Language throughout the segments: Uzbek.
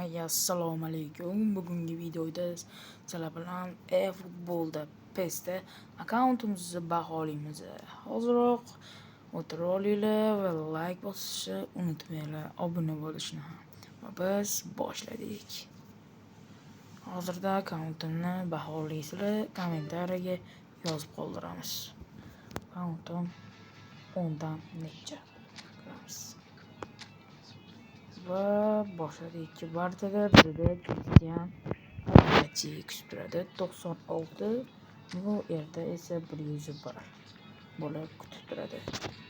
Hammaga assalomu alaykum. Bugungi videoda sizlar bilan eFootballda PESda akkauntimizni baholaymiz. Hoziroq o'tirib olinglar va like bosishni unutmanglar, obuna bo'lishni ham. Va biz boshladik. Hozirda akkauntimni baholaysizlar, kommentariyaga yozib qoldiramiz. Akkauntim 10 dan necha? Ko'ramiz. Va boshladik. Vartada bizda Kristian Abbiati kutib turadi. 96, bu yerda esa 101 bo'lib kutib turadi.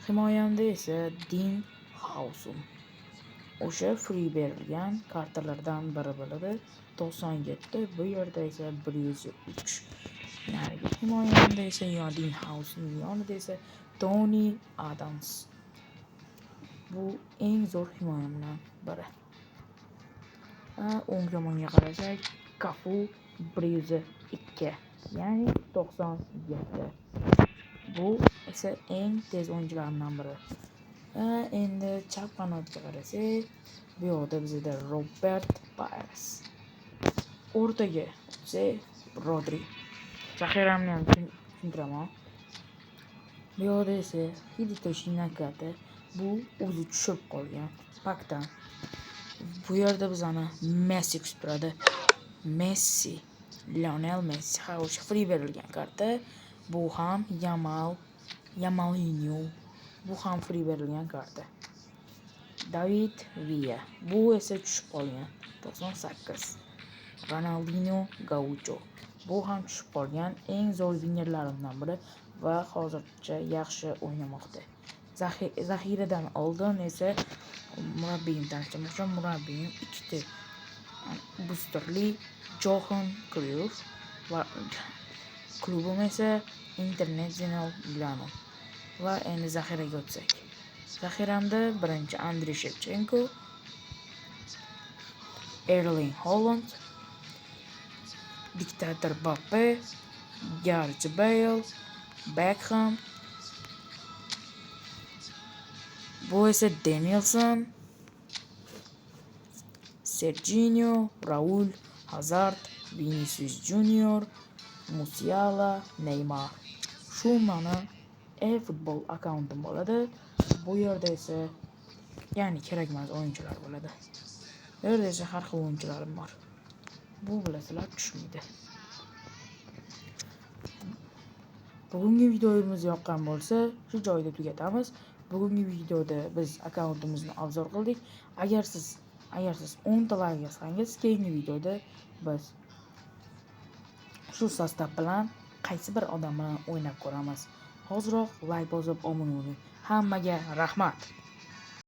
Himoyamda esa Din Hausun. O'sha free berilgan kartalardan biri bo'ladi. 97, bu yerda esa 103. Narigi himoyamda esa Din Hausunning yonida esa Tony Adams. Bu eng zo'r himoyamdan biri. O'ng tomonga qarasak, Cafu 102, ya'ni 97. Bu esa eng tez o'yinchilarimdan biri. Endi chap qanotga qarasak, bu yoqda bizda Robert Pires. O'rtaga o'tsak, Rodri. Zaxiramni ham tushuntiraman. Bu yoqda esa Hidetoshi Nakata, bu o'zi tushib qolgan pakdan. Bu yerda bizani Messi kutib turadi. Messi, Lionel Messi, ha, o'sha free berilgan karta. Bu ham Yamal, Yamalinho. Bu ham free berilgan karta. David Villa. Bu esa tushib qolgan 98. Ronaldinho Gaucho. Bu ham tushib qolgan eng zo'r wingerlarimdan biri va hozircha yaxshi o'ynamoqda. Zaxiradan oldin esa murabbiyim tanishtirmoqchiman. Murabbiyim ikkita boosterli Johan Cruyff va klubim esa Internazionale Milano. Va endi zaxiraga o'tsak. Zaxiramda birinchi Andriy Shevchenko, Erling Haaland, diktator Mbappe, Gareth Bale, Beckham, bu esa Danielson, Serginho, Raul, Hazard, Vinicius Junior, Musiala, Neymar. Shu mani eFootball akkauntim bo'ladi. Bu yerda esa, ya'ni kerakmas o'yinchilar bo'ladi. Bu yerda esa har xil o'yinchilarim bor. Bu, bilasizlar, tushmaydi. Bugungi videomiz yoqqan bo'lsa, shu joyda tugatamiz. Bugungi videoda biz akkauntimizni obzor qildik. Agar siz 10 ta like yozsangiz, keyingi videoda biz shu sostav bilan qaysi bir odam bilan o'ynab ko'ramiz. Hoziroq like bosib obuna bo'ling. Hammaga rahmat.